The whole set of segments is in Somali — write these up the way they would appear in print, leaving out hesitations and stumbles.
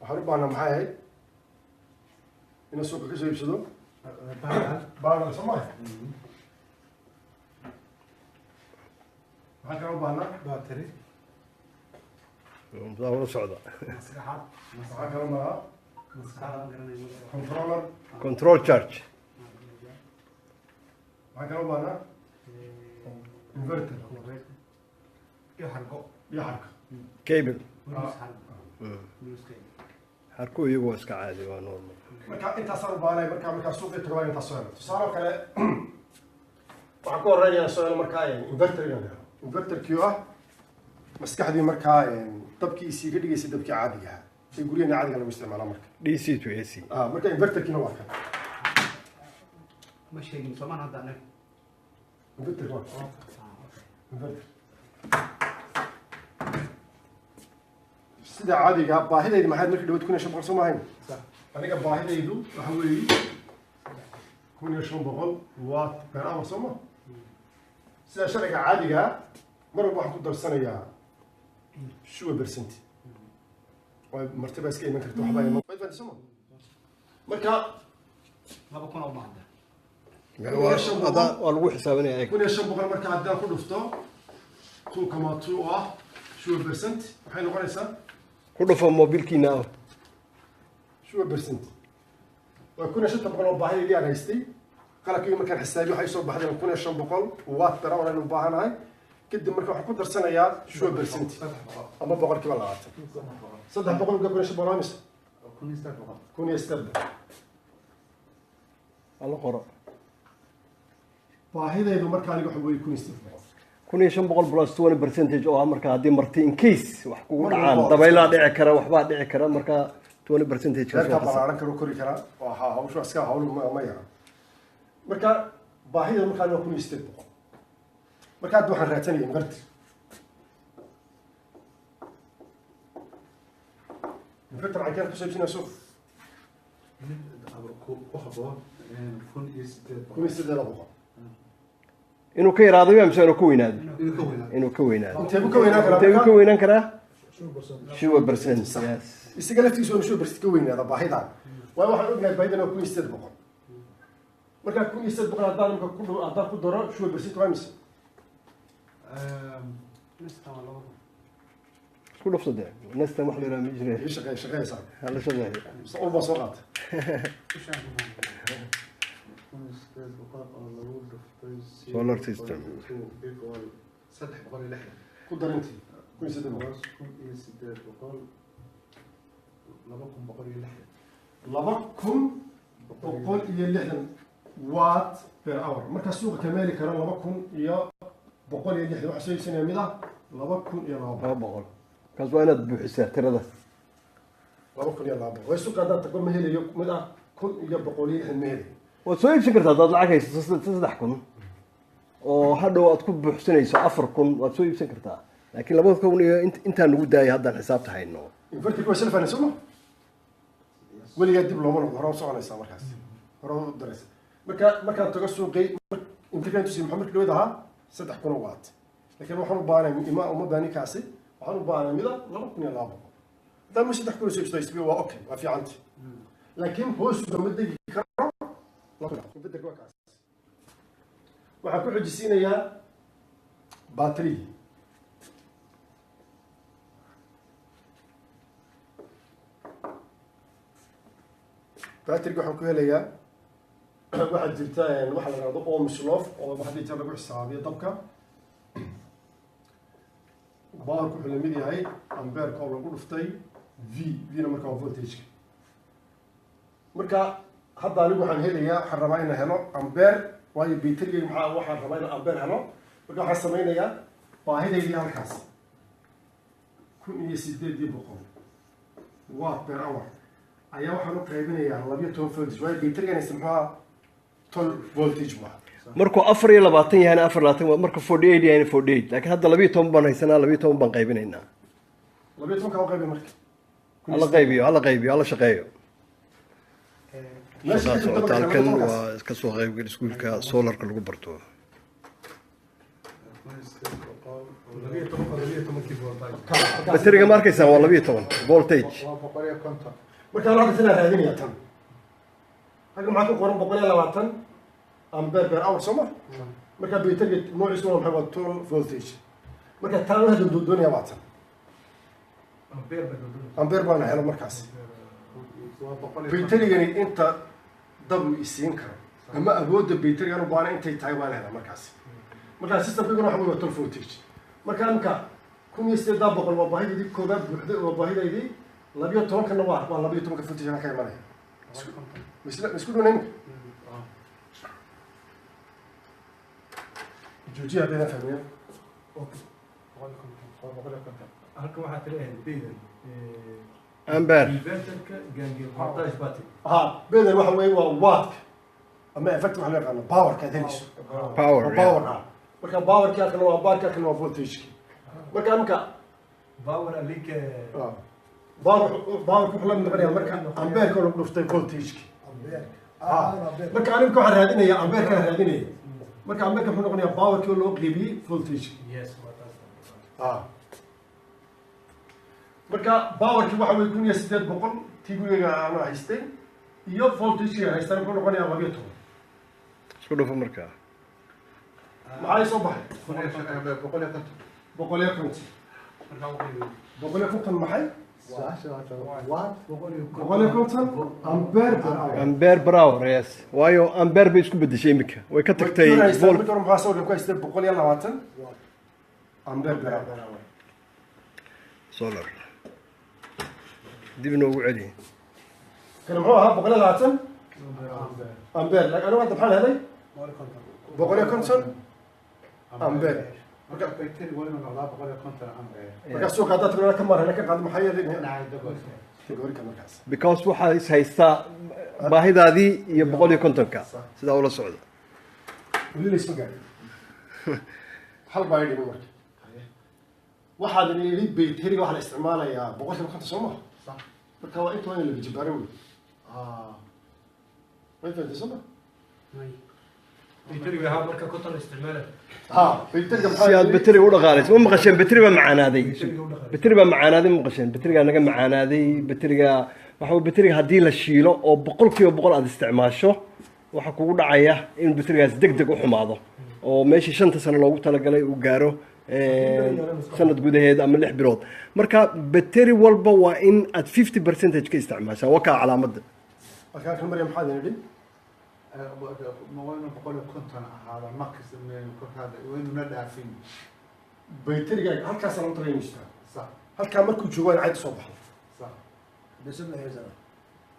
Waxaan u baahnaa, maxay ahayd, inaan suuqa kasoo iibsado panel, soo maha? Maxaan kale u baahnaa? Battery. Saa ula socda. Maskaxaad. Maxaa kale maaha? Maskaxaad garanay. Controller. Control charge. Maxaan kale u baahnaa? Inverter. Iyo xargo. Iyo xarka. Cable. Blues xargo. Blues cable. Xarku iyagu waa iska caadi, waa normal. Marka intaasaan u baahnay. Markaa suuqii tago waa intaas soo helo. Tusaale oo kale, waxaan ku horeynayaa soo helo markaa inverter, inaan helo inverterkii oo ah maskaxdii markaa dabkii isii ka dhigaysay dabkii caadiga ahaa ee guryaheena caadiga lagu isticmaala marka. DC to AC. Ah, marka inverterkiina waa kan. Ma sheegin soomaan hadda anaga. Inverterka waa kan. Inverter sida caadiga, baahidaydu maxayd markii dhawad? 1500, soo maahayn? Sax. Aniga baahidaydu waxa weeye 1500 watt per hour, soo ma? Sida sharciga caadiga, mar walba waxaan ku darsanayaa 20%. Way martiba iska iman karta, waxbaa iman. Way fahanteen, soo ma? Marka 2000 oo maahda. Waa lagu xisaabinaya, eeg. 1500 marka haddaan ku dhufto 2.2 oo ah 20%, waxay noqonaysaa? Ku dhufo mobilkiina ah. 20% waa 1500 oo baahidaydii aan haystay. Qalabkii markaan xisaabiyo, waxay soo baxday 1500 watt per hour aynu u baahanahay. Kadib marka waxaan ku darsanayaa 20% 300. Ama 20%. 300 uga 1500 waa mise? 1800. 1800. Hala qoro. Baahidaydu marka aniga waxa weeye 1800. 1500 plus 20 percentage oo ah marka haddii marti in case wax kugu Mar dhacaan, walba. Dabaylaa dhici kara, waxbaa dhici kara, marka 20 percentage. Reerkaa ballaaran karo, kori karaa, waa hawshu iska hawl ma yara. Marka baahida markaa waa 1800. Marka hadda waxaan raadsanaya inverter. Inverter cankeen kusoo iibsanaya suuqa? Mid ku haboon 1800. 1800. Inuu ka yaraado miya mise inuu ka weynaado? Inuu ka weynaado. Inuu ka weynaado. Intee buu ka weynaan karaa? Intee buu ka Marka weynaan karaa? 20%, yes. Isaga laftiisu waa 20% ka weynaada baahidan, waayo waxaan ognahay baahidan waa 1800. Marka 1800 haddaan imka ku haddaan ku daro 20%, waa mise? Isku dhufso dee, nestan wax la yidhaha ma jire. Ii shaqeey, shaqeeysaa. Hala shaqeeyo. Ul baa soo qaata. 1800 oo lagu dhuftay Solar system. Equal 360. Ku dar intii 1800. 1800, 2160. 2160 watt per hour. Marka suuqa kama heli karo 2160. Waxaa soo iibsanaya mid ah 2200. 200 kaas waa inaad buuxisaa tirada. 2200 way suuqa haddaan tago ma helayo mid ah 1160, ma helayo. Waad soo iibsan kartaa haddaad lacag haysato 3000 oo hadhow aad ku buuxsanayso 4000, waad soo iibsan kartaa, laakiin 2000 iyo intaan nagu daayay haddaan xisaabta hayno. Inverterka waa shalfana, soo ma? Weligaa dib looma noqdo, hore u soconaysaa, markaas hore u daraysa. Marka markaan tago suuqii, inverterkan tusiy maxaa markii dhaweyd ahaa 3000 oo watt, laakiin waxaan u baahanay ima uma baahni kaasi. Waxaan u baahanay mida 2200. Haddaan mu 3000 soo iibsado isbi waa okay, waa fiicanta, laakiin hoos ugama degi karo 2000. Inverterka waa kaas. Waxaan ku xujisiinayaa battery. Batteryga waxaan ku helayaa, waxaa jirta waxa la yidhahdo Ohm's law oo hadii jeer lagu xisaabiyo dabka. Powerku wuxuu lamid yahay ampereka oo lagu dhuftay V. V-na marka waa voltageka. Marka hadda anigu waxaan helayaa, waxaan rabaa inaan helo ampere, waayo batterygayga maxaa, waxaan rabaa inaan ampere helo. Marka waxaan sameynayaa baahidaydii halkaas 1800 watt per hour ayaa waxaan u qaybinayaa 12 voltage, waayo batterygan haysta muxuu ahaa? 12 voltage waa. Markuu 24 yahayna 24 waa, markuu 48 yahayna 48, laakiin hadda 12 baan haysanaa, 12 baan qaybinaynaa. 12 kaa u qaybi marka. Hala qaybiyo, hala qaybiyo, hala shaqeeyo. Meesha Shaqaa ka jirta socota marka halkan. 12kaas. Waa ka soo qaybgal iskuulka solarka lagu barto. 1800. 12, 12-kii voltage. Bateriga ma arkaysaan? Waa 12 voltage. Waa 150. Marka hadda tanaa raadinaya. Tan halka maxaa ku qoran? 120 ampere per hour, soo ma? Marka bayteriga noociisu waa maxay? Waa 12 voltage. Marka taan hadda doonaya waa tan. Ampere baa doonaysa. Ampere baana helo markaas. Waa 150. Bayterigani inta dab uu isiin karo ama awoodda bayterigan u baana intay tahay waan helaa markaas. Marka systemkayguna waxa wey waa 12 voltage. Marka imka 1800 waa baahidaydii koobaad buuxday, waa baahidaydii 12-kana, waa 12-ka voltage ka imanaya. Misla isku dhowna imika joojiya haddaydan fahmiya. Okay. 150, waa 150. Halkan waxaa tiri ahayd baydan Ampere. Inverterka gange voltage battery. Ha, beden waxa weeye waa wattka ama effect waxa loo yaqaano powerka aad helayso. Power. Waa power ah. Marka powerki halkan waa powerki, halkan waa voltageki. Marka imika power alike. Power, powerku wuxuu la mid noqonayaa marka ampeerka lagu dhuftay voltageki. Marka aniga waxaan raadinaya ampeerkaan raadinaya. Marka ampeerka wuxuu noqonayaa powerkii oo loo qeybiyey voltageki. Yes, waa taas. Marka powerkii waxa weye 1800 tii guriga aanu haystay iyo voltageki aan haystaan wuxuu noqonayaa 12. Isku dhufo markaa. Maxaa soo baxay? 150. 150. Markaa u qaybiyo. 150 maxay? Su-aasha waa 150 ampere per hour. Ampere per hour, yes. Waayo ampere bay isku bedeshay imika, way ka tagtay volt. Mid hore maxaa sawirka ku haystay? 120 ampere per hour. Solar dib inoogu celi. Kana muxuu ahaa? 120 ampere. Laakiin anigu hadda maxaan helay? 150 ampere. Marka bayteri waa inuu noqdaa 150 ampere. Marka suuqa haddaad tagno ka marana ka qaado, maxaa yeelay Dhinaca dagoysa. Categorika markaas. Because waxaa is haystaa baahidaadii iyo 150-ka, sidaa ula socda. Weli laysma gaarin. Hal baa idhimi. Marka waxaad yidhi bayteriga waxaa la isticmaalayaa 50%, soo maha? Sax. Marka waa inta waa in la jibaaro wey. Way fahantay, soo ma? Bayteriga ahaa marka 50 la isticmaala. Ha, bayteriga maxaa Si aad yidhi? bateriga u dhaqaalayso. Ma maqasheen bateri baa macaanaaday? Bayteriga u dhaqaalayso. Bateri baa macaanaaday, ma maqasheen? Baterigaa naga macaanaaday. Bateriga waxa wey, bateriga haddii la shiilo oo 100% aad isticmaasho, waxaa kugu dhacaya in baterigaas deg deg u xumaado oo meeshii 5-ta sano loogu talagalay uu gaaro sanad gudaheed ama 6 bilood. Marka bateri walba waa in aad 50 percentage ka isticmaashaa. Waa kaa calaamadda. Marka halkan Maryam maxaa idin idhi? Ma waa inuu 150 ahaada max korkaada, waa inuuna dhaafin. Bayteriga halkaasa lagu tagay inuu istaago. Sax. Halkaa markuu joogo waa in cayd soo baxdo. Sax.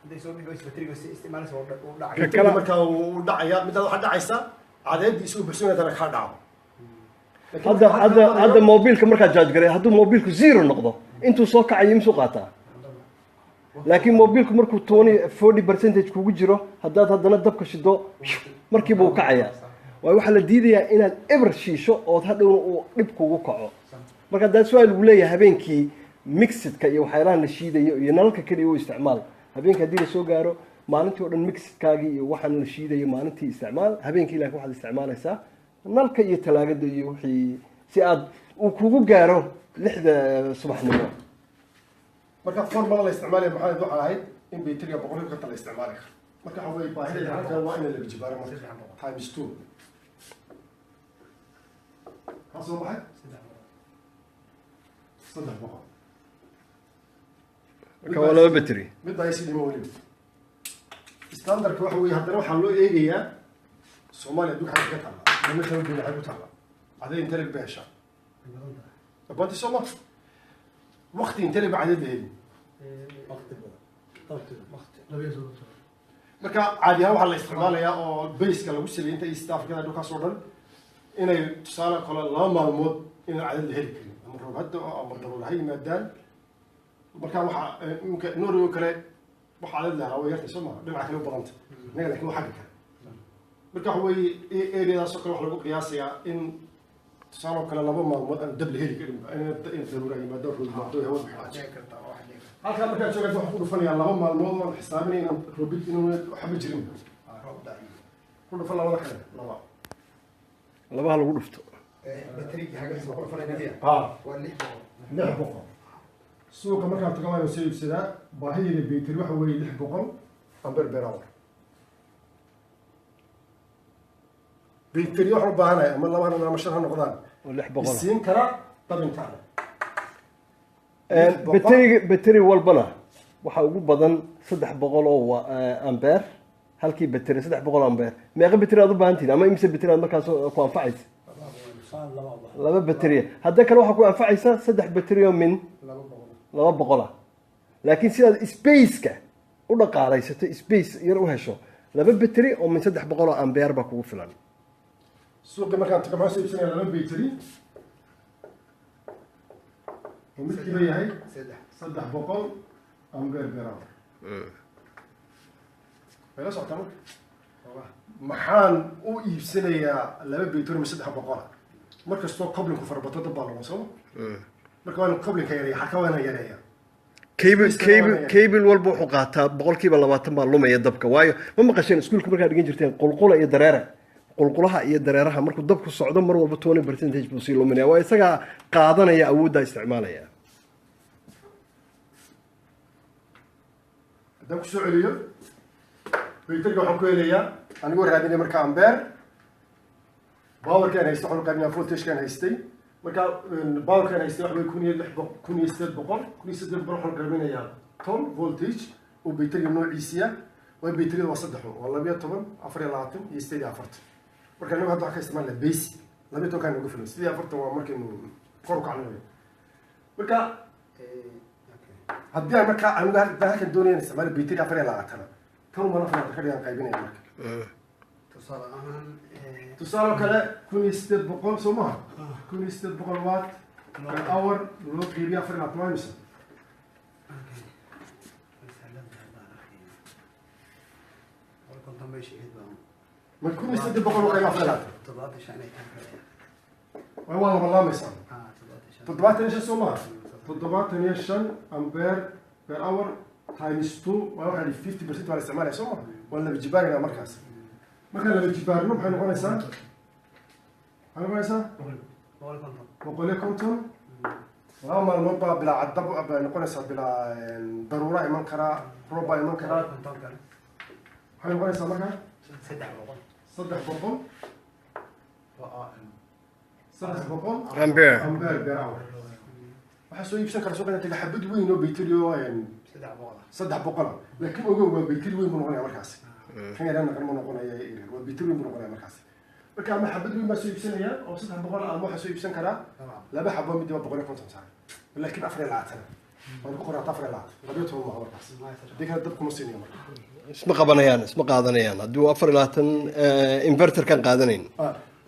Hadday soo bixi wayso bateriga si isticmaalaysa uu dhacay. Ka Bayteriga markaa wuu dhacaya. Midaad waxaa dhacaysa cadeedii isagoo buxsanaytana kaa dhaco. Laakiin Hadda marka hadda halkaa hadda marayo- mobiilka markaad charge garay, hadduu mobiilku zero noqdo, intuu soo kacayo imsuu qaataa. Laakiin mobiilku markuu 20, 40 percentage kugu jiro, haddaad haddana dabka shido, markiiba uu kacayaa. Waayo waxaa la diidayaa inaad eber shiisho ood hadhowna uu dhib kugu kaco. Marka that's why lagu leeyahay habeenkii mixedka iyo waxyaalahan la shiidayo iyo nalalka keliya u isticmaal habeenkii haddii lasoo gaaro. Maalintii oo dhan mixedkaagii iyo waxaan la shiidayo maalintii isticmaal, habeenkii laakiin waxaad isticmaalaysaa nalka iyo talaagada iyo wixii, si aad uu kugu gaaro 6-da subaxnimo. Marka formula la isticmaalaya maxaa waxaa ahayd in bayteriga 50% la isticmaali karo. Marka waxa weye baahida halkan waa in la jibaaro, marka times two maxaa soo baxay? 300. Marka waa laba battery. Mid baa isi dhimo weliba. Standardka waxa weeye haddana waxaa loo eegayaa Soomaaliya adduunka xagga ka taalla ama meesha dunya xagga ku taalla, cadee intee leg bay heshaa abanti, soo ma? Waqti intee leg ba cadeed la heli? Waqti badan. 32 sano. Marka caadi ahaan waxaa la isticmaalayaa oo bayska lagu saleeyay inta East Africada dhulkaas oo dhan inay tusaale kale 2 maalmood inaan cadad la heli karin, ama roob hadda oo ama daruur ha yimaadaan. Marka waxaa imika Norway oo kale waxa cadad la helaa way yartay, soo maha? Dhinaca kale u badanta innaga, laakiin waa xagga kale. Marka waxa weeye areadaas oo kale waxaa lagu qiyaasayaa in tusaale oo kale 2 maalmood aan dab la heli karin in daruur ay yimaado, roob yimaado, hawo bixaajo. Halkaa markaa joogaad waxaan ku dhufanayaa 2 maalmood oon xisaabinaya inaan roobid inuu waxba jirin. Ku dhufan labada kale laba. Labaha lagu dhufto. Bateriga xaggiisa ku dhufanayna. Ha. Waa 600. 600. Suuqa markaan tago waan soo iibsadaa. Baahidayda bayteri waxa weeye 600 ampere per hour. Bayteri waxaan u baahanahay ama laba ha noqdaan ama shan ha noqdaan, oo 600. Isiin kara dab intaana. Bateriga, bateri walbana waxaa ugu badan 300 oo ampere halkii bateri, 300 ampere. Meeqa bateri aad u baahan tihiin ama imise bateri aad markaas ku anfacaysa? Laba bateriya. Hadda kale waxaa ku anfacaysa saddex bateri oo min 200 ah, laakiin sidaad spaceka u dhaqaalaysato, space yar u hesho, laba bateri oo min 300 oo ampere baa kugu filan. Suuqa markaan tago maxaan soo iibsanaya? Laba bayteri oo midkiiba yahay Saddex. 300 ampere per hour. Way la socotaa. Marka maxaan u iibsanayaa laba bayteri ma 300? Markastoo couplingku farabato dab baa lagu soo. Marka waa in couplinka yareeya, xarka waa inaan yareeya. Cable walba wuxuu qaataa 20% baa lumaya dabka. Waayo, ma maqasheen iskuulka markaad dhigan jirteen qulqula iyo dareere? Qulqulaha iyo dareeraha markuu dabku socdo, mar walba 20% buu sii luminaya. Waa isagaa qaadanaya, awooddaa isticmaalaya. Haddaan kusoo celiyo, bayteriga waxaan ku helayaa anigoo raadinaya marka ampere powerkaan haystay, waxaan u qaybinayaa voltagekaan haystay. Marka powerkaan haystay waxa wey 1600, 1800. 1800 waxaan qaybinayaa ton voltage oo bayteriga noociisiya. Waa bayteriyada waa saddex un, waa 12, 24 iyo 48. Marka anagu hadda waxaan ka isticmaalnaa basic 12-kaan nagu filan, 48 waa markaynu kor u kacnayo. Marka haddii aan markaa anigu haddaan halkan doonaya in isticmaalo bayteri 24, tan uma 24 ka dhigaan qaybinaya marka. Tusaale ahaan, Tusaale kale, 1800 soo maha? 1800 watt per hour loo qeybiyo 24 waa imisa? Okay. Way sahlan tahay haddaan arkayo. 150 bay sheegid baan. Ma 1800 loo qaybiyo 24? 75 ay tahay kale. Waa laba laamaysaa. Ah, 75. 75 soo maha? 75 ampere per hour times two waa waxaa idhi 50% waa la isticmaalaya, soo maha? Waa laba jibaarina. Markaas markaan laba jibaarno maxay noqonaysaa? Maxay noqonaysaa? 150. 150. 2 maalmood baa bilaa cadab bay noqonaysaa, bilaa daruura iman karaa, roob baa iman karaa. 150 kale. Maxay noqonaysaa markaa? 300. 300. Waa 300 Ampere. Ampere per hour. Waxaa soo iibsan kara suuqa inta xabad weyn oo bayteri oo 300 ah. 300 ah, laakiin ogow, waa bayteri weyn buu noqonaya markaasi. Kan yaraan naqan ma noqonaya, waa bayteri weyn buu noqonaya markaasi. Marka ama xabad weyn baa soo iibsanaya oo 300, ama waxaa soo iibsan karaa laba xabo, midiba 150 saaray, laakiin 24 waan ku qoraata, 24, 12 maaha markaas. Haddii kale dab kuma siinayo marka. Isma qabanayaan, isma qaadanayaan hadduu 24 inverterkan qaadanayn.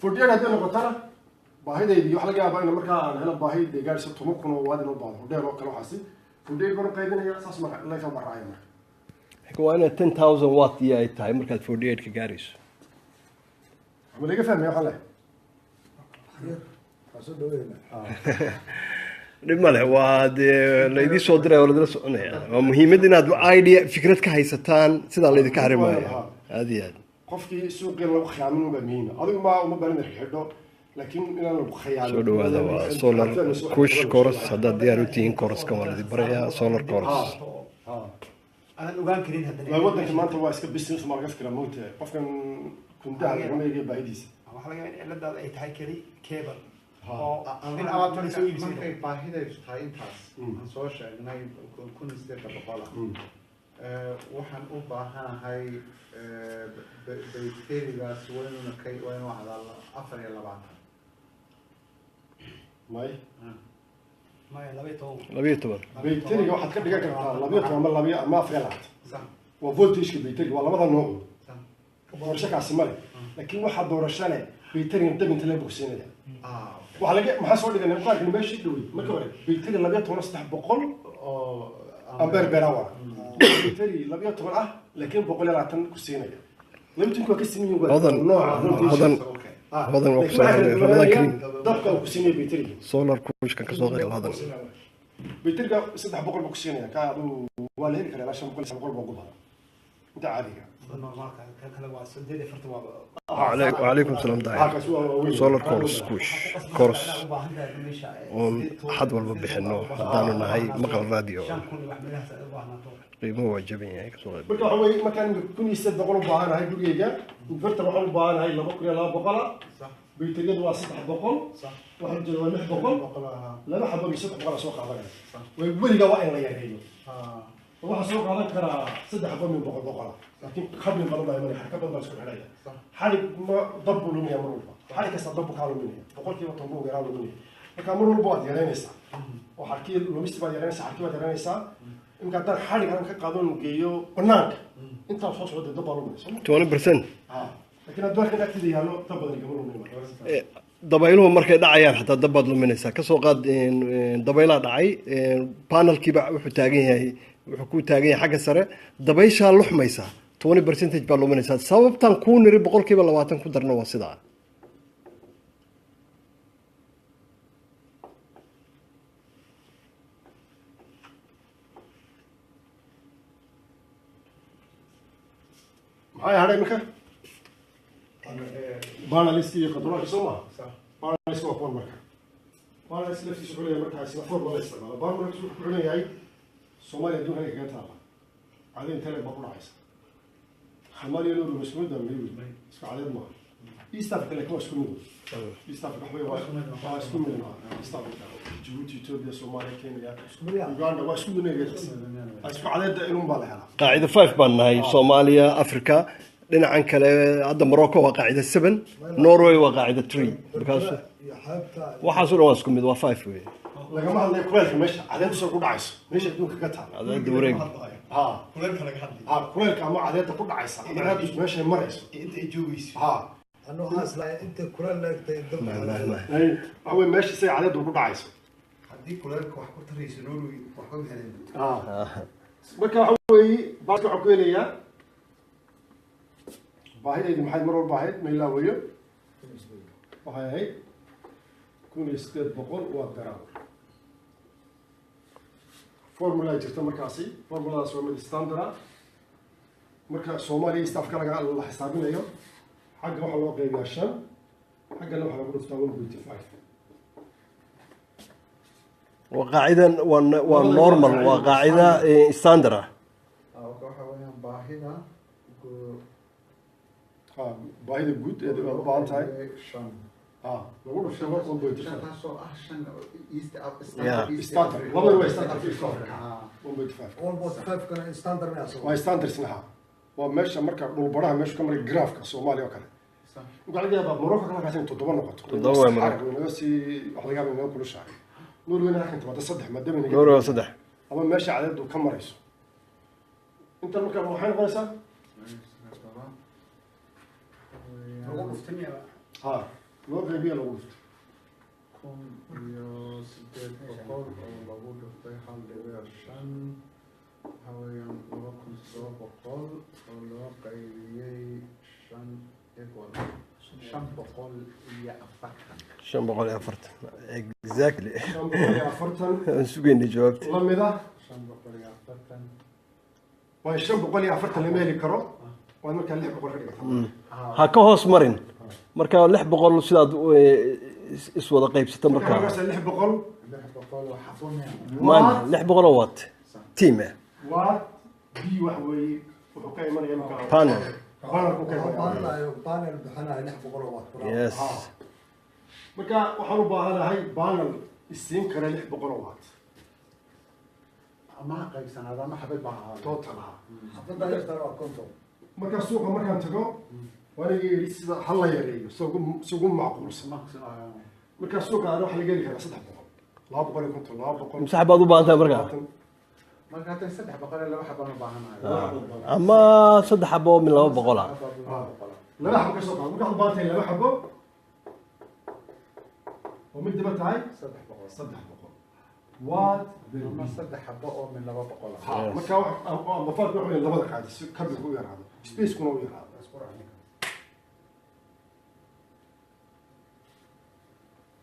48 haddii noqotana, baahidaydii waxa laga yaabaa in markaa aan helo baahi dee gaadhayso 10,000 oo waad inoo baahdo hodheel oo kale. Waxaasi 48 baan u qaybinaya, saas marka level baan raacaya marka. Waa inaad 10,000 watt iyo ay tahay markaad 48 ka gaarayso. Ma laga fahmaya waxaan lehay? Waa soo dhaweynaa. Dhib ma leh, waa dee laydii soo diraya, waa ladila soconaya. Waa muhiimad inaad idea, fikrad ka haysataan sidaa laydinka hari maayo, aad iyo aad. Qofkii suuqii lagu khiyaamin baa muhiima. Adigu ma uma baahan inaad xidho, laakiin inaan lagu khiyaamin. Soo dhawaada, waa Solar Kush course. Haddaad diyaar u tihiin coursekan waa laydin barayaa, solar course. Aanan ogaan karin haddana. Waa wadanka maanta waa iska business, ma laga fikiraa moogtahay qofkan kundaha lagama eegaya baahidiisa. Waxaa laga yaabaa in ciladaada ay tahay keli cable oo in alaabta la soo iibsado. Markay baahidaydu tahay intaas aan soo sheegnay, 1800 ah, waxaan u baahanahay bayterigaas waa inuuna ka, waa inuu ahdaa 24. May. Maya, 12. 12. Bayteriga waxaad ka dhigan kartaa 12 ama labiyo ama 24. Sax. Waa voltageka bayteriga, waa labada nooc. Sax. Doorasho kaasi male, laakiin waxaa doorasho leh bayterigan dab inta la bogsiinaya. Ah, okay. Waxaa laga maxaa soo dhiganay qaarkan meeshii dhowey marka hore bayteri 12 300 oo ampere per hour, bayteri 12 ah laakiin 120 ku siinaya. 12 waa ka siman yihiin, waa Hodan, nooca voltage. Hodan, Okay. Ah, Hodan waa ku laakiin waxaa kala soo Ramadan duwanaanaya Kareem. Dabka uu ku siinaya bayteriga. Solar Kushkan kasoo qayb, Hodan. Bayteriga 300 buu ku siinaya ka aduu waa la heli karaa ilaa 500, 600 baa ugu badan. Inta caadiga. Normaalka kan kale waa 48 waa. وعليكم السلام daahir. Halkaas waa waaweyn. Solar course kush course oon xad walba bixino haddaanu nahay Maqal Radio. Qiimuhu waa jaban yahay, kasoo qayb. Marka waxa weeye, markaan 1800 u baahanahay gurigeyga, inverter waxaan u baahanahay 2200. Baytariyadu waa 300. Waxaan jeeda waa 600. Laba xabo iyo 300 soo qaadanaya. Way weliga waa in la yareeyo. Waxaa soo qaadan karaa saddex xabo min boqol boqola, laakiin khabli badan baa imanaya, xarka badan baa isku xidhaya. Xarig ma dab buu luminaya mar walba, xarig kasta dab buu kaa luminaya, 10% buu yaraa luminaya. Marka mar walba waad yareynaysaa oo xarkii lumista baad yareynaysaa, xarkii baad yareynaysaa. Imika haddaan xarig aan ka qaado geeyo banaanka, intaa soo socda dab baa luminaya, soo ma? 20%. Ha, laakiin hadduu halkan agtida yaallo, dab badan igama lumin marka. Dabayluhu markay dhacayaan xataa dab baad luminaysaa. Kasoo qaad dabaylaa dhacay, panelkiiba wuxuu taagan yahay, wuxuu ku taagan yahay xagga sare, dabayshaa luxmaysa, 20% baa luminaysaa. Sababtan kuu niri 20% ku darna waa sidaa. Maxay hadhay marka? Panelist iyo controlka, soo maha? Panelist waa kuwan. Marka panelist laftiisa wuxuu leeyahay markaasi formula la isticmaalo. Panelist wuxuu ku xiran yahay Soomaaliya adduunka kaga taala, cadeyn tele baa ku dhacaysa. Soomaaliya Norway isku mid ah maybe, isku cadeed maaha. East Africa laakiin waa isku mid. East Africa waxbay waa isku mid maaha. East Africa, Djibouti, Ethiopia, Soomaaliya, Kenya, Uganda waa isku mid, isku cadeeda inun baa la helaa. Qaacida 5 baan nahay, Soomaaliya, Africa dhinacan kale. Hadda Morocco waa qaacida 7, Norway waa qaacida 3, because waxaas oo dhan waa isku mid, waa 5 wey. Lagama hadlayo kuleylka meesha cadeedu soo ku dhacayso, meesha adduunka ka taala. Cadeeda wareeg. Ha. Kuleylka laga hadlay. Ha, kuleylka ama cadeeda ku dhacaysa, cadeedu meeshay marayso. Inta ay joogayso. Ha. Anuu waxaan islahay inta kuleel leegtay. Ma ma ma. Waxa wey meesha isaga cadeedu ku dhacayso. Haddii kuleylka wax ku tarayso, Norway waxba ma heleen. Ha, marka waxa weeye baaska waxaan ku helayaa baahidaydi maxay mar walba ahayd, ma ilaawayo, waxay ahayd 1800 watt per hour. Formula jirta markaasi, formuladaas waa mid standard ah. Marka Soomaaliya East Africa laga la xisaabinayo, xagga waxaa loo qeybiyaa shan, xaggana waxaa lagu dhuftaa 1.5. Waa qaacidan, waa normal, waa qaacida standard ah. Waxa weeyaan baahida Ha, baahida guud ee aad u baahan tahay shan. Ha, lagu dhuftay 1.5. Shantaasoo ah shan East Standard labada waa standard East Africa, 1.5. 1.5 kana standard miyaa soo? Waa standard isnaha, waa meesha marka dhulbaraha meesha ka maray graafka Soomaaliya oo kale. Waxaa laga yaabaa Morocco kale halkaas in 7 noqoto. 7 waa Morocco. Naga sii wax laga yaabaa inaga kulushahay. Norwayna halkan timaado saddex, maadaama inaga Norway waa 3. Ama meesha cadeedu ka marayso intan marka waxay noqonaysaa Lagu dhuftay miyaa? Ha, loo qaybiya, lagu dhuftay. 1800 oo lagu dhuftay 1.5, waxa weeyaan 2700 oo loo qaybiyey shan equal 540. 540, exactly. 540. Aan sugaynay jawaabta. La mid ah. 540. Waa 540 lama heli karo, waad markaa 600 ka dhigataa. Ha ka hoos marin marka 600 sidaad iswada qaybsato marka marka. 600. 600 waa xafo miya? Maanta 600 oo watt team eh. Watt b wax weeye wuxuu ka imanaya marka Panel. Panelku ka imanaya. Baahanayo panel bixinayo 600 oo watt per hour. Yes. Marka waxaan u baahanahay panel isiin kara 600 oo watt. Ama ha qaybsanaada ama xabad baa ahaada. Total ah. Xafladda yartaan waa 50. Marka suuqa markaan tago, waaniga yidhi sida ha la yareeyo si ugu macquulsan. Marka suuqa ana waxaa laga heli karaa 300, 250, 200. Imse xabaad u baahan tahay marka? Marka hadda 300 iyo laba xabaan u baahanahay. Ama saddex xabo min 200 ah. 200. Laba xabo ka soo qaado. Marka waxaad u baahan tahay laba xabo oo mid daba tahay 300. 300 watt per Ama week. saddex xabo oo min 200 ah. Ha, marka wax ama farq waxa weeye labada qaadi si kabigu u yaraado, spacekuna u yaraado.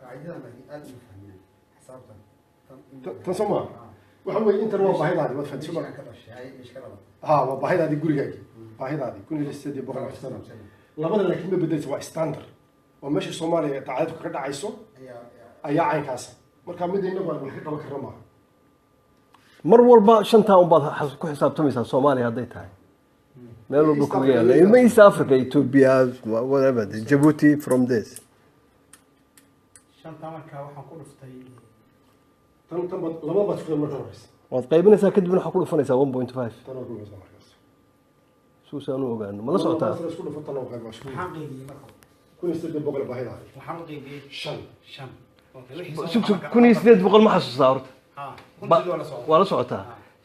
Qaacidadan laakiin aad uma fahmin xisaabtan. Tan soo maa. Waxa weeye intan waa baahidaadii, waad fahanti soo. Ka dhashay iska laba. Ha, waa baahidaadii gurigaagii, baahidaadii 1850 labada, laakiin ma bedeleysa, waa standard. Waa meesha Soomaaliya dacaayadku kaga dhacayso ayaa caynkaasa. Marka mid inagu aan wax ka qaban karna maaha. Mar walba shantaa unbaad ku xisaabtamaysaa. Soomaaliya hadday tahay, meel walba kuga yaala, ima East Africa, Ethiopia, whatever, Djibouti, from this. Shanta marka waxaan ku dhuftay. Tan baad laba baad isku marka horeysa. Waad qaybinaysaa, kadibna waxaa ku dhufanaysaa 1.5. Tan waa ku dhufanaysaa markaas. Suusaan u ogaano, ma la socotaa? Labadaas la isku dhufo, tan oo qayb waa isku Maxaan qaybiyey marka? 1800 baahidaadii. Waxaan u qaybiyey shan. Shan. Okay, wixii soo Sug sug. baxa. 1800 ma xasuustaa horta? Ha, kun sidoo la socda. Waa la socotaa.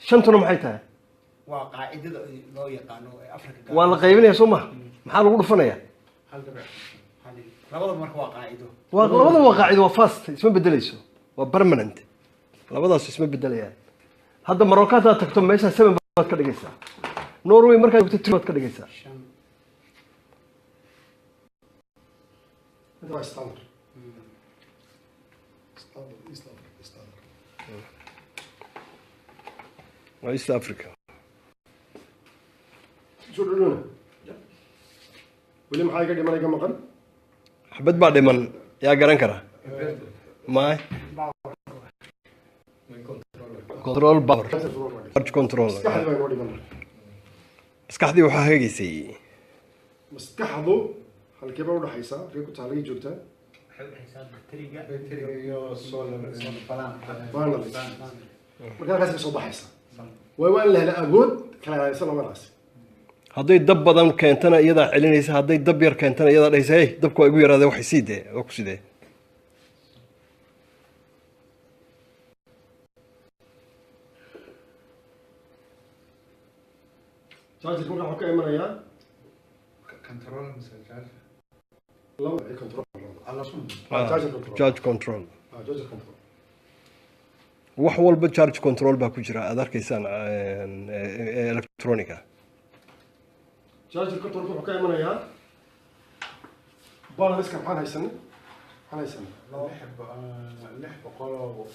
Shantuna maxay tahay? Waa qaacidada loo yaqaano ee Afrika gaar. Waa la qaybinaya, soo ma? Maxaa lagu dhufanaya? 1.5. Labada marka waa qaacido. Waa labada, waa qaacido, waa fast, isma bedelayso, waa permanent. Labadaas isma bedelayaan. Hadda Morocco haddaad tagto, meesha seven baad ka dhigaysaa. Norway markaad joogto, three baad ka dhigaysaa. Shan. Inta waa standard. Standard East Africa standard. Waa East Africa. Soo dhadhowna weli, maxaa iga dhiman, iga maqan? Xabad baa dhiman, yaa garan kara? My control power, charge control. Maskaxdii baa inoo dhiman marka. Maskaxdii waxaa hagaysay. Maskaxdu halkee baa udhaxaysaa? Halkee ku taha? Halkee joogtaa? Waxay udhexaysaa bateriga. Battery iyo solar panel. Panel. Marka halkaas ka soo baxaysa waa in la hela awood kala ilaalisa labadaas. Hadday dab badan keentana iyadaa celinaysa, hadday dab yar keentana iyadaa dhahaysa, "Hey, dabka waa igu yaraadee." Waxay sii dee, waa ku sidee? Charger marka waxuu ka imanayaa Control mise charge? Laba control. Alla sun. Charger control. Charge control. Ah, charger control. Wax walba charge control baa ku jira, aad arkaysaan, electronica. Charger control wuxuu ka imanayaa balance. Maxaan haysanay? 600 oo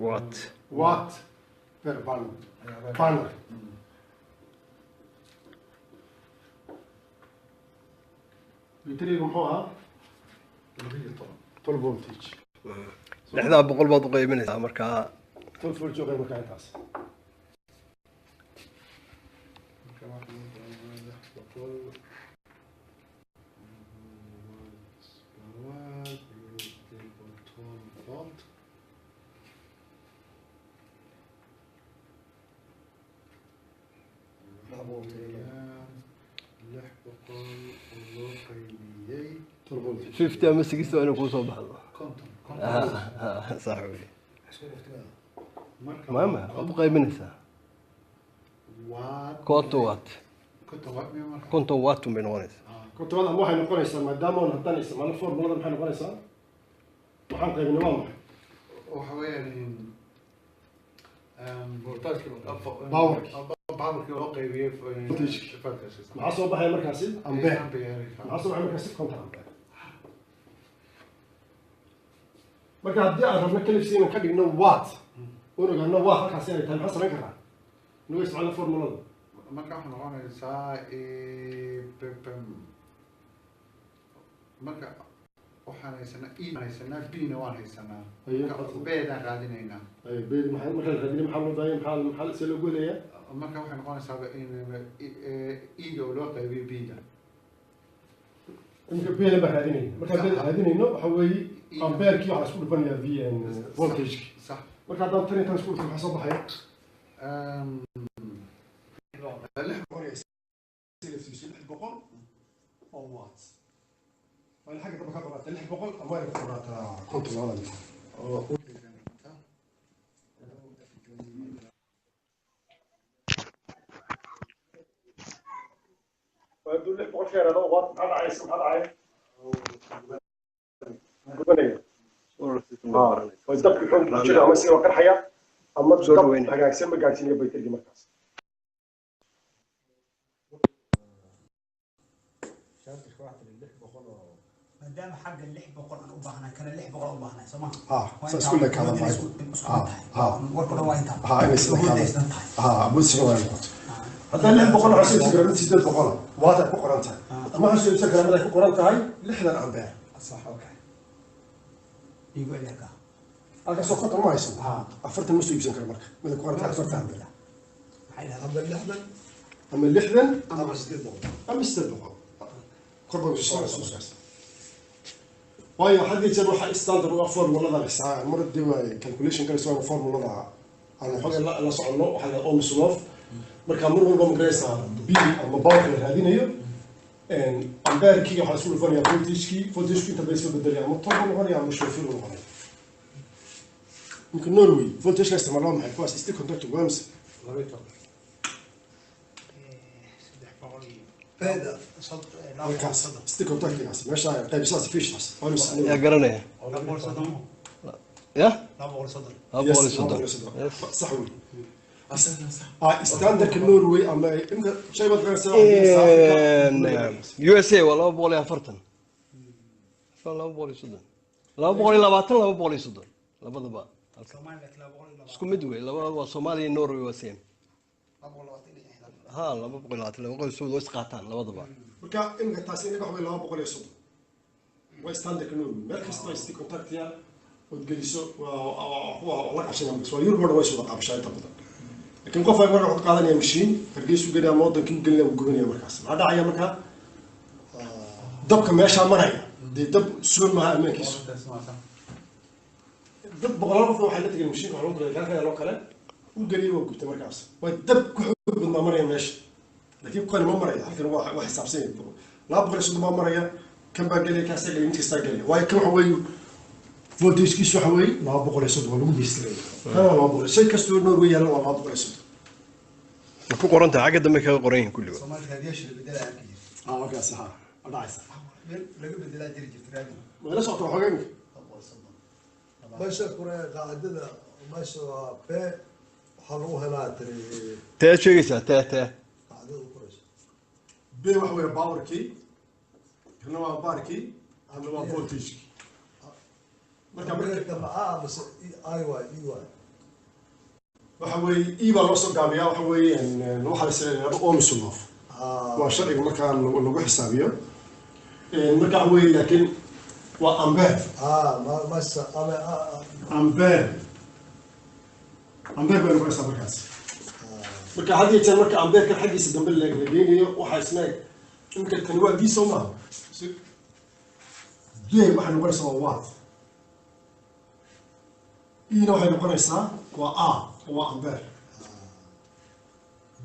Watt. Watt per panel. Panel batteriga muxuu ahaa? 12. 12 voltage. 600 baad u qaybinaysaa markaa. 12 voltage oo qayb markaa intaas. Marka waxaa 600 watt 12 volt. 600 oo loo qaybiyey 12 voltage. 50 ama 60 waa inay kuu soo baxdo. 50. Sax wey. Marka maama waad u qaybinaysaa. Watt. 50 watt. 50 watt miya marka? 50 watt un bay noqonaysaa. 50 watt ama waxay noqonaysaa, maadaama oon haddaan isticmaalno formulada, maxay noqonaysaa? Waxaan qaybinay waa maxay? Waxa weeyaan Powerki. Powerkii loo qaybiyey Voltage. Voltage. Maxaa soo baxaya markaasi? Ampere. Ampere. Maxaa soo baxaya markaasi? 50 ampere. Marka haddii aan rabno kalifsi inaan ka dhigno watt, oon ogaano watt halkaasi inay tahay, maxaan samayn karnaa inagoo isticmaalno formulada? Marka waxay noqonaysaa marka waxaan haysanaa E, waan haysanaa B na waan haysanaa. Ayo. B-daan raadinaynaa. Ay beedi maxaa marka la raadinay? Maxaa loo baahanya? Maxaa see loogu helayaa? Marka waxay noqonaysaa in E-ga oo loo qaybiyo B-da. Imika B-da baan raadinayna. Markaan B-da raadinayno, waxa weeye amperekii waxaa isku dhufanayaa v voltageki. Sax. Marka haddaan tan iyo tan isku dhufto, maxaa soo baxaya? 600 oo watt waa in xagga dambe ka qoraataa 600 ama waa in ka qoraataa 50, labada mid. Oo u dhiganta. Hadduu 600 ka yaraado watt, maxaa dhacaysa? Maxaa dhacaya? Gubanaya. Waa dabki xoog ku jira ama isaga waa qarxaya ama Soo dab dhaweynaya. hagaagsan ma gaadhsiinaya baytarigii markaas. Chargerka waxaa tiri 600 oo Maadaama xagga 600 aan u baahnahay, kana 600 u baahnahay, soo maha? Ha, Waa saa intaa isku leekaada awoodda maayo. isku Ha, mid tahay. ha. Warku dhan waa intaa. Ha, inay isla Awoodda kaada. isla tahay. Ha, awood isla waa noqoto. Haddaan 600 waxaa soo iibsan karaa mid 800 waat ay ku qoran tahay, ama waxaa soo iibsan karaa mid ay ku qoran tahay 60 ampere. Sax, okay, iigu celi halkaa. Halkaasoo 50 ma haysan. Ha. 40 ma soo iibsan karo marka mid ay ku qoran tahay 40 ampere. Maxay dhahdaa? Ama 60 ama 60 ama 800. Ama 800 kor bay usoo soconaysa markaas, waayo had iyo jeer waxaa standard u ah formulada la xisaabaya. Mar hadii waa calculation galayso, waa formulada aan waxoogaa la soconno, waxaa la Ohm's law. Marka mar walba magaraysaa b ama powerka la raadinayo, amperekii waxaa isku dhufanaya voltagekii. Voltagekii inta bay isla bedelaya, ama tob buu noqonaya ama shoofir buu noqonaya. Imika Norway voltageka isticmaala waa maxay? Kuwaas stick conductor waa mise? 12. 300 iyo Feda. 230. Halkaas stick conductorgaas meesha qaybisaas fishtaas waa mise? Yaa garanaya? 230. Ya. 230. 230. Yes. Sax wey. Ah, standardka Norway ama imka shay baad garanaysaa. USA waa 240, 230, 220, 230 labadaba halka. Soomaaliya 220. Isku mid wey labada, waa Soomaaliya iyo Norway waa same. 220 iyo lixdan. Ha, 220, 230 waa is qaataan labadaba. Marka imika taasi inaga waxbay 230 waa standardka Norway. Meel kastoo stick contactia ood geliso waa la qabsanaya markaas. Waa Yurub oo dhan way soo qaabashaa inta badan, laakiin qof ay marka wuxuu qaadanaya mashiin Hargeysa u gelinaya ama wadankii u gelinaya, wuu gubanaya markaas. Maxaa dhacaya marka? Dabka meeshaa maraya dee dab sugan maaha ammaankiisu. Dad boqolaal qofna waxay la tegeen mashiinka, waxaa loo galay halkan loo kale u geliyay, waa gubtay markaas. Waa dab ku xoog badnaa maraya meesha, laakiin kuwani ma maraya halkan. Waa xisaabsan yahay, 230 baa maraya, kan baa gelaya, kaasaa gelaya, mid kastaa gelaya, waayo kan waxa weeye voltagekiisu waxa weeye 230 waa lagu beystiraya. Kan waa 200, shay kastoo Norway yaalla waa 230. Ma ku qoran tahay xagga dambe, kaga qoran yihiin kulligood. Soomaali raadiyaasha la bedelaa arki jirta. Ah, markaas ha waa dhacaysa. Meel laga bedelaa jiri jirta raadi. Ma la socota waxoogaa imika? 230. Meesha kore qaacidada meesha waa p, waxaa lagu helaa tiri. Tee sheegaysaa, tee tee? Qaacidada u qorayso. B waxa weeye powerkii, kana waa barkii ama waa voltagekii. Marka Marka macaa mase i y e y? Waxa weeye e baa loo soo gaabiyaa. Waxa weeye waxaa la isticmaalaa Ohm's law, waa sharciga markaa lagu xisaabiyo. Marka waxa weeye laakiin waa ampere. Ah, ma masa ama Ampere, ampere bay noqonaysaa markaas. Marka had iyo jeer marka amperekan xaggiisa dambe la geynayo, waxaa isna imika tani waa v, soo maaha? J waxay noqonaysaa waa watt, e-na waxay noqonaysaa waa a oo waa ampere,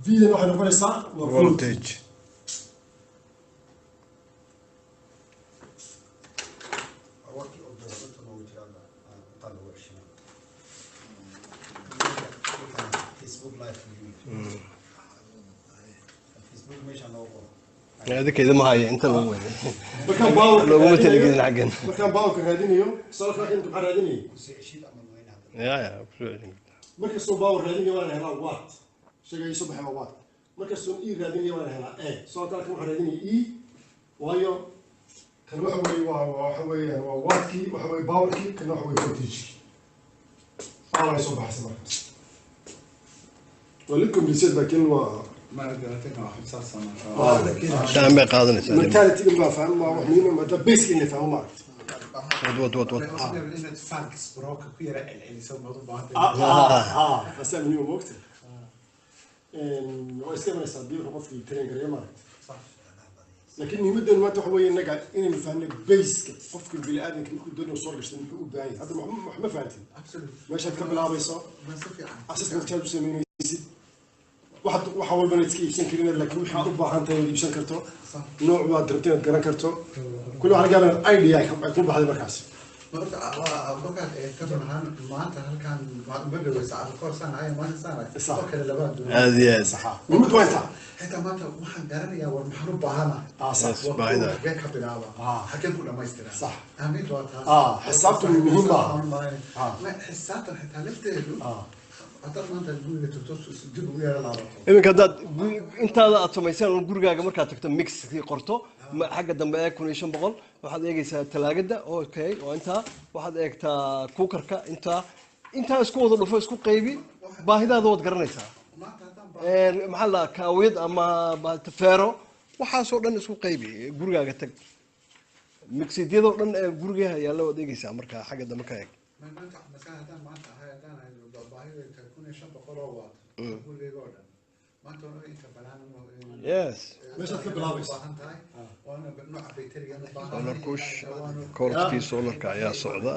v-dana waxay noqonaysaa waa voltage. Voltage. Warkii oo dowladda noogu jira hadda, intaan lagu ceshanaa. Facebook live buu yiri. Facebook meesha noogu qoro. Adinka idama haya inta lagu weyne. Markaan powerka Looguma raadinayo- talagelin xaggan. Markaan powerka raadinayo salka inta maxaa raadinayay? Kusii ceshid ama weyne hadda. Ya, kusoo celin. Markastoo power raadinayo waan helaa watt, shayga ii soo baxay waa watt. Markastoo e raadinayo waan helaa e. Soo kale kan waxaan raadinaya e, waayo kan waxa weeye waa waxa weeyaan waa wattkii, waxa weeye powerkii, kan waxa weeye voltagekii. Power ay soo baxaysa markaas waa la complicated, laakiin waa Saan bay qaadanaysaa. Mentality baa faham, waa wax muhiim ah maadaama basic in la fahmo, maaragta. Wad wad wad wad. Inaad fahanka broka ku yara celceliso maad u baahan. Asaa muhiim moogta. Waa iska imanaysaa haddii wuxuu qofkii train gareeyo, maaragta. Laakiin muhiimaddeenu maanta waxa weeye innaga inaynu fahanno baseka qofka bini'aadamka markuu doonayo soo gashto muxuu u baahan yahay. Hadda wax ma fahantin meeshaad ka bilaabayso, assessment aad u samaynaysid, waxaad waxa walbana iska iibsan karin, laakiin wixii aad u baahan tahay inaad iibsan karto, nooc baad rabto inaad garan karto, kulli waxaa laga yaabaa inaad idea ay ku baxday markaas. Marka waa markaad eegto run ahaan maanta halkan ma dhawey saacad kahor saan ahay, maanta saan ahay oo kale labaa duwan. Aad iyo aad. Saxa, muhiimaddu waa intaa. Xitaa maanta waxaan garanayaa war maxaan u baahana. Ah, sax. Yes, baahida. Xagee ka bilaaba? Xagee ku dhamaystiraa? Sax. Ahmiyaddu waa taas. Ah, xisaabtu muhiim maaha. Xisaabtan xitaa lafteedu haddaad maanta guriga tagto dib ugu yara laabato. Iminka haddaad intaada aad samaysaan gurigaaga markaad tagto mixkii qorto. Xagga dambe eeg, 1500. Waxaad eegaysaa talaagada, okay, waa intaa. Waxaad eegtaa cookerka, intaa intaa isku wada dhufo, isku qaybi, baahidaada waad garanaysaa. Maanta haddaan Maxaa la dhahaa, kaawiyad ama feero, waxaasoo dhan isku qaybi. Gurigaaga tag, mixidyadoo dhan ee gurigaha yaalla waad eegaysaa. Marka xagga dambe ka eeg. Maanta masalan haddaan maanta ahay, haddaan ahay baahida tahay 1500 oo watt gurigayga oo dhan maanta waa inta balaan. Meeshaad ka bilaabaysa. Baahan tahay waana nooca bayterigan u baahan. Solar Kush coursekii solarka ayaa socda.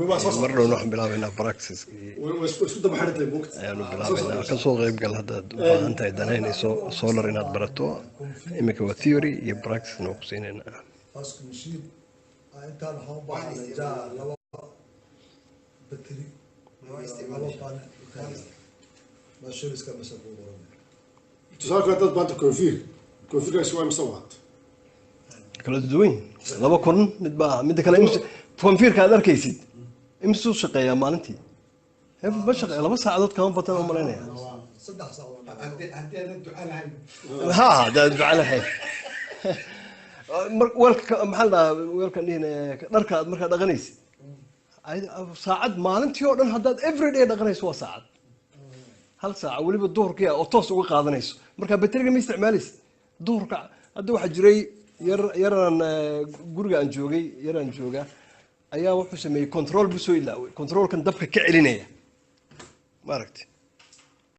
Waa soo Mar dhowna waxaan bilaabaynaa practicekii. Way isku daba xidhantay, buugta. Ayaanu bilaabaynaa. Kasoo qayb gal haddaad u baahan tahay, danaynayso solar inaad barato. Iminka waa theory iyo practicena waa ku siinaynaa. Taasku mashiin intaan waxaan u baahanay jaa laba bateri, laba panel, mashuriska meesha ku qoran. Tusaale kale, dad maanta koonfiir, koonfiirkaasi waa imse watt? Kala duwan, 2000 mid baa, midda kale konfiirka aad arkaysid imisuu shaqeeyaa maalintii? Ma shaqeeya 2 saacadood kama batan oo malaynaya. 3 saac waa. Haddii aanan duca lahayn. Ha, haddaad duca lahayn. Weelka, maxaa la dhahaa, weelkan dhihin, dharka aad markaa dhaqanaysid, saacad maalintii oo dhan haddaad everyday dhaqanayso waa saacad, hal saaca, weliba duhurkii oo toos uga qaadanayso. Marka bateriga ma isticmaalaysid duhurka. Hadda waxaa jiray yar yaraan guriga aan joogay, yaraan jooga ayaa wuxuu sameeyey control buu soo ilaaway, controlkan dabka ka celinaya, maaragtay.